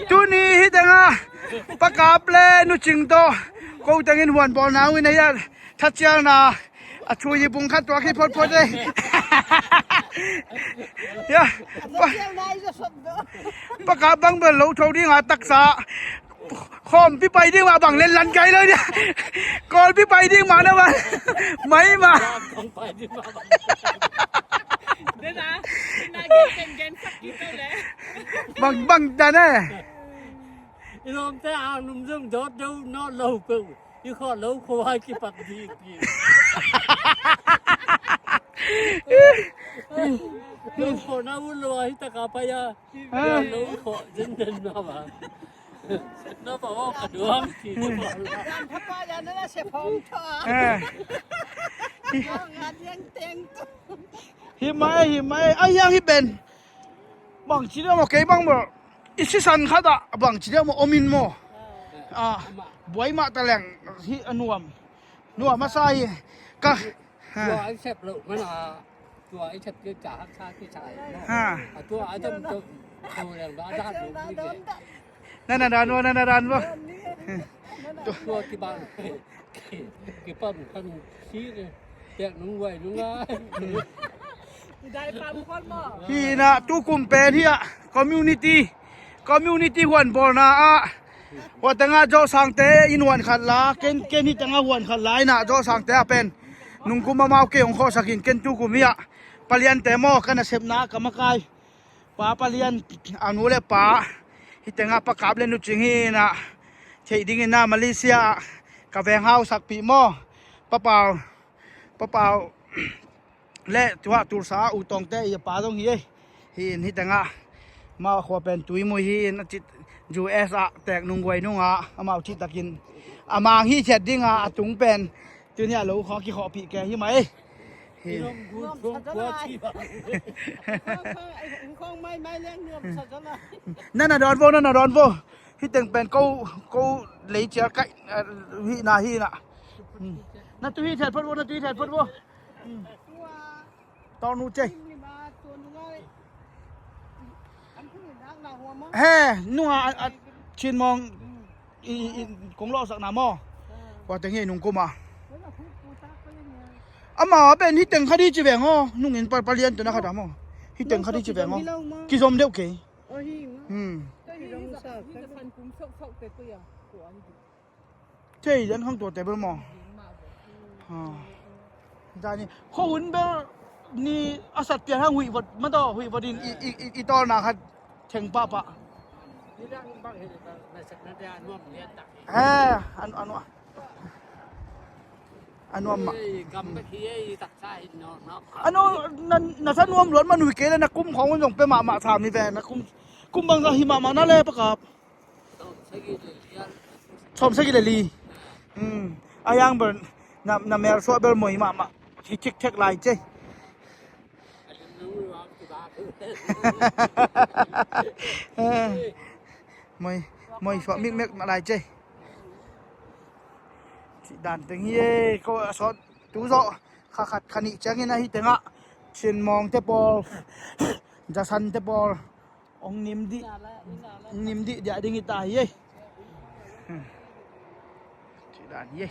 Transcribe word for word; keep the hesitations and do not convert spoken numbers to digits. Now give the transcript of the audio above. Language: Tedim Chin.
Tuni hi tengah Pa Kap le Nu Cing tawh ko tengin huan bawlna uh in a hiat thacialna a thui hi bung khat tuak hi photphot ei. Ya. Pa, Pa Kap bang bel lo tho ding a taksa khawmpi pai ding mah bang len lan kai lo dia. Kawlpi pai ding mah na mah. Mai mah. Bang, bang dan eh. I lawmte a num zong dawt deuh nawt lo peuh. I khawh lo khua kipak ding. Lo khawhna ut lo a hi taka pai a. Lo khawh zenzen mah bang. Na pa aw ka duang ci. Eh. Hi mai, hi mai. A hiang hi pen. Bang ci deuh maw, kei bang maw. I sisan khat ah bang ci deuh maw om in maw. Ah, buai mah ta leng hi a nuam. Nuam a sa hi. Ka. Ha. Tua i sep loh man a, tua i sep kei ca haksa kisa hi maw. Ha. A tua a dam to, to leng ba a dam lo kei. Na na dan vo, na na dan vo. Tua kibang. Kipam kan si ke. Tek nung guai nung a. Hi na, tukum pen hi a community, community huan bawlna ah. Hua tengah Zawhsangte in huan khat la, ken, ken hi tengah huan khat la in ah Zawhsangte ah pen nungkum amau kei hong khawhsak in ken tukum hi a paliante maw ka nasepna ka makai. Pa palian a nu le pa hi tengah Pa Kap le Nu Cing hi in ah theih dingin ah Malaysia ah ka veng hausakpih maw. Pa Pau, Pa Pau le tua Tulsa ah U Tawngte i a pa zong hi ei. Hi in hi tengah amau a khua pen Tuimui hi in a cit U S ah tek nung guai nung ah amau citakin a mang hi thiat ding a a tung pen tuni a lo khawng kikhawhpih ke hi mah ei. Hi. Na na dawn vo, na na dawn vo. Hi teng pen ko, ko lei cial kaih, eh, hi na, hi na. Hmm. Na tu hi thiat phot vo, na tu hi thiat phot vo. Hmm. Tawnu cei. He, nunga a, a, Chin Mawng i, i, i kong lawhsakna maw. Kua teng hi nungkum a. Ama a pen hi teng khat hi ci veng aw. Nungin pa, palian tuna khat a maw. Hi teng khat hi ci veng aw. Kizom deuh kei. Hmm. Thei lian khang tua table maw. Ha. Zani kho hun bel ni a sat pian hang huih vot ma tawh huih vot in i, i, i, i tawlna khat theng pahpah. He, an, an, a nuam mah. Ei, gam bek hi ei, taksa hi nawk nawk. A nuam, na, na sa nuam luat man uh hi kei le na kum khawng un zong pia mahmah tham hi ve, na kum, kum bangzah hi mahmah na le Pa Kap. Sawm sagih le li. Hmm. A yang bel na, na mel suah bel moi mahmah hi thikthek lai cei. Moi, moi suah mikmek mah lai cei. Cih dan teng hi e, ko a sawt tu zawh kha khat kha nih ciangin ahi tengah Chin Mawng te pawl, Jasan te pawl hong nim dih, nim dih diah ding hi ta hi e. Cih dan hi e.